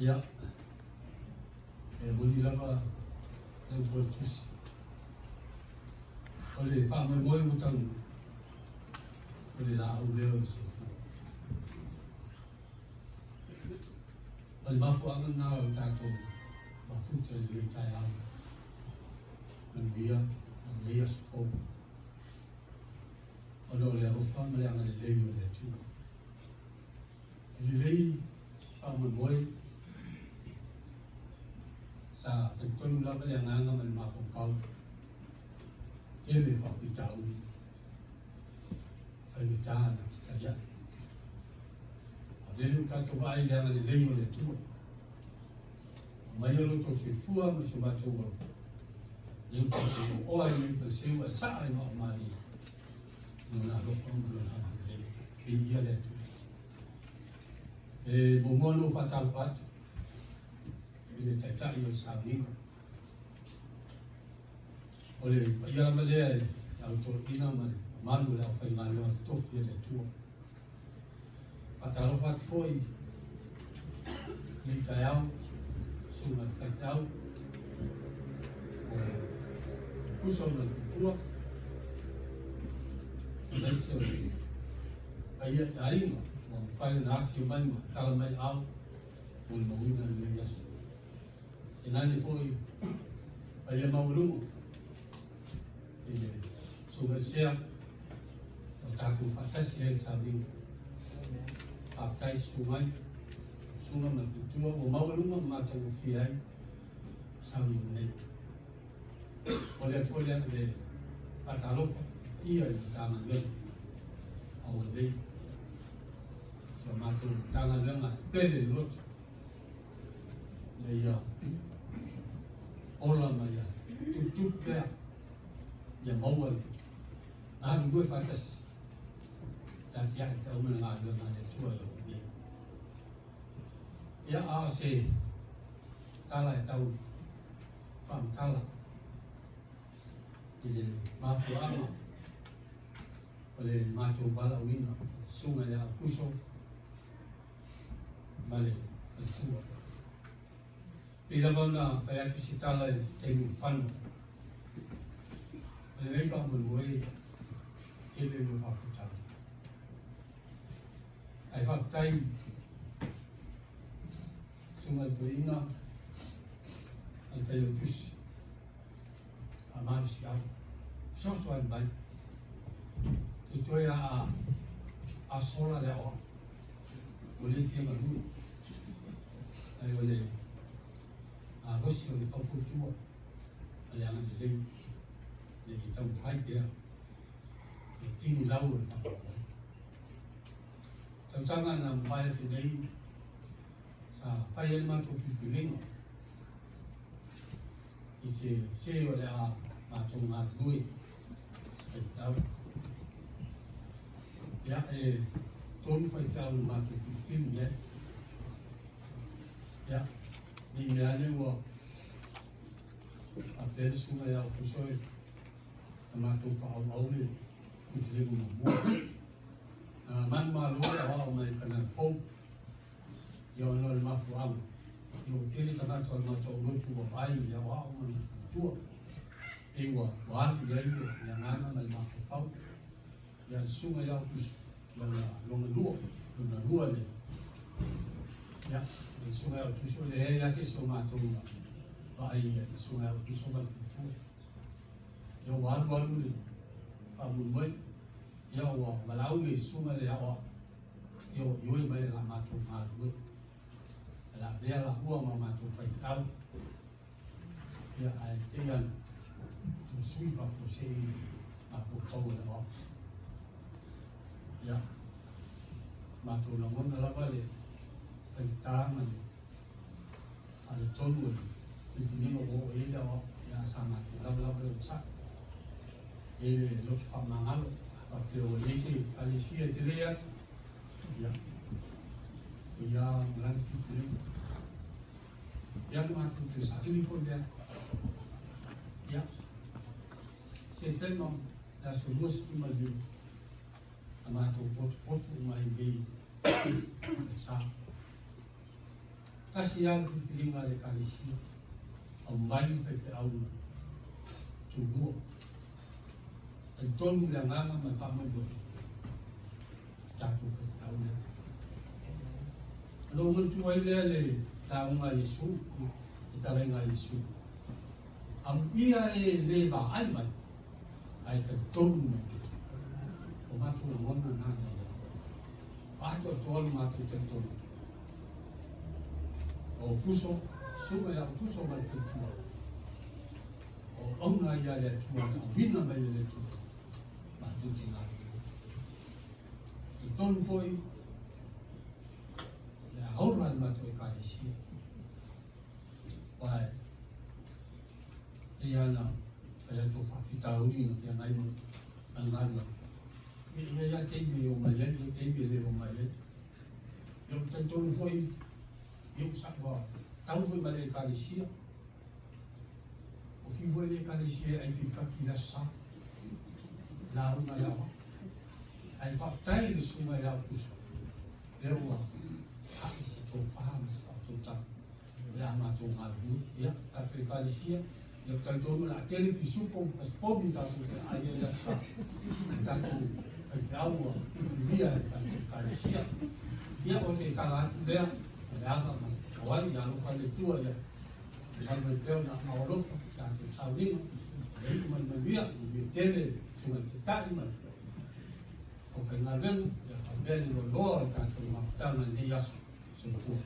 Ia, e moni lava le upu a le Tusi, o le faamoemoe ua taunuu, o le laau lea o le soifua. O le mafuaaga lena o le tatou mafuta i lenei taeao manuia ma lenei aso fou, ona o le alofa ma le agalelei o le Atua. E lelei faamoemoe sa talitonu lava le agaga ma le mafaufau tele faafitauli faigata na fetaiai. A o lele ua tatou vaai i le agalelei o le Atua, aumaia lo outou soifua ma so matou ola, lea ua tatou oa ai nei faleseu ae saa i maaomalie i lona alofa ma lona agalelei. Viia le Atua. E muamua ona ou faatalofa atu i le Taitai o le sauniga. O le paia lava lea i le au toeaina ma le mamalu o le aufaigaluega totofi a le Atua. Faatalofa atu foi i lenei taeao, susuga i le faifeau, o uso ma le faletua, aemaise o le paia i aiga ua mafai ona afifio mai ma tala mai ao molimauina lenei aso. Tainane foi paia maualuga i le Susuga i Sea ua tatou faatasi ai i le sauniga. Faafetai susu mai, susuga ma le faletua ua maualuga ma matagofie ai sauniga nei. O le Atua lea le faatalofa paia i le Matagaluega a ua nei. Si o matou Matagaluega e pele le loto ina ia ola ma ia tuputupu pea ia maua le galulue faatasi e atiae feau ma le galuega a le Atua i ua nei. Ia, a o se tala e tau faamatala i le mafuaaga o le matou valaauina susuga ia Aukuso ma le faletua. Pei lava ona fai atu se tala i le taimi ua fano, o lenei faamoemoe tele ia o faafitauli. Ae faafetai susuga i le toeaina a le Failautusi a Malosiau, fesoasoani mai, toetoe a a sola le aoao, ua le fia galue, ae o le malosi o le faufautua ma le agalelei ina ia taumafai pea e tini lau o le faamoemoe. Tausaga na mavae atu nei, sa fai ai le matou filifiliga i se se o le a matou galulue se faifeau. Ia, e tolu faifeau na matou filifili i ai. Ia, ne i mea ane ua faapea le susuga ia Opuso e na matou faaauau le filifiliga muamua. Na manumalo le aoao mai Kanana Fou. Ia ona o le mafuaaga, ia ua tele tagata o le matou lotu ua vaai i le aoao ma le matua. Pei ua alu i ai le agaga ma le mafaufau. Ia le susuga ia Aukuso, lona lona lua, lona lua le ia le susuga ia Aukuso, leai lava se isi o matou na vaai i le susuga ia Aukuso ma le faletua. Ia ua alu alu le faamoemoe, ia ua valaau le susuga i le aoao, ia ua ioe mai la matou galulue. O le a avea la ua ma matou faifeau. Ia ae te i ana toe sui faafuasei mafaufau o le aoao. Ia, matou lagona lava le faigata ma le faaletonu o le filifiliga ua oo i ai le aoao. Ia sa matou lava lava le onosai. E le loto faamagalo, a faapea ua i ai se ekalesia e tele atu, ia, o ia ma lana filifiliga. Ia na matou toe saili foi lea. Ia, Setema le aso 25, na matou potupotu uma ai nei i le sa. Tasi lava le filifiliga a le Ekalesia, aumai le faifeau na tumua. Talitonu le agaga ma le faamoemoe i tatou faifeau lea. Ona ou manatua ai lea le lauga a Iesu, le fetalaiga a Iesu. Amuia e le vaai mai, ae talitonu mai pea. O matou lagona na ia ia. Ua atoatoa lo matou talitonuga. O puso, susuga ia puso ma le faletua. O auauna ia a le Atua na auina mai e le Atua matou te galulue. Talitonu foi o le a ola le matou Ekalesia. Aua e pei lava ona fai atu o faafitauli na feagai ma le galuega. E i ai lava taimi e oo mai ai, e i ai taimi e le oo mai ai. Ia ou te talitonu foi, ia ua tau foi ma le Ekalesia. Ua fiu foi le Ekalesia e ai pikaki i le Aso Sa, lauga i le aoao. Ae faafetai i le susuga ia Aukuso, lea ua ae se tofa ma se faautautaga o le a matou galulue. Ia, tatou Ekalesia, ia ou te talitonu o le a tele pisupo ma fasipovi tatou te aai ai i le Aso Sa. O tatou faifeau ua filifilia e le tatou Ekalesia. Ia, o se tala atu lea, ma le ava ma le auai, ia alofa le Atua ia malu ai pea ona aao alofa i tatou sauniga, ia iu ma le manuia, manuia tele le Susuga i le Taitai ma le aufaigaluega, ia faapea le loaloa o le tatou mafutaga i lenei aso. Soifua.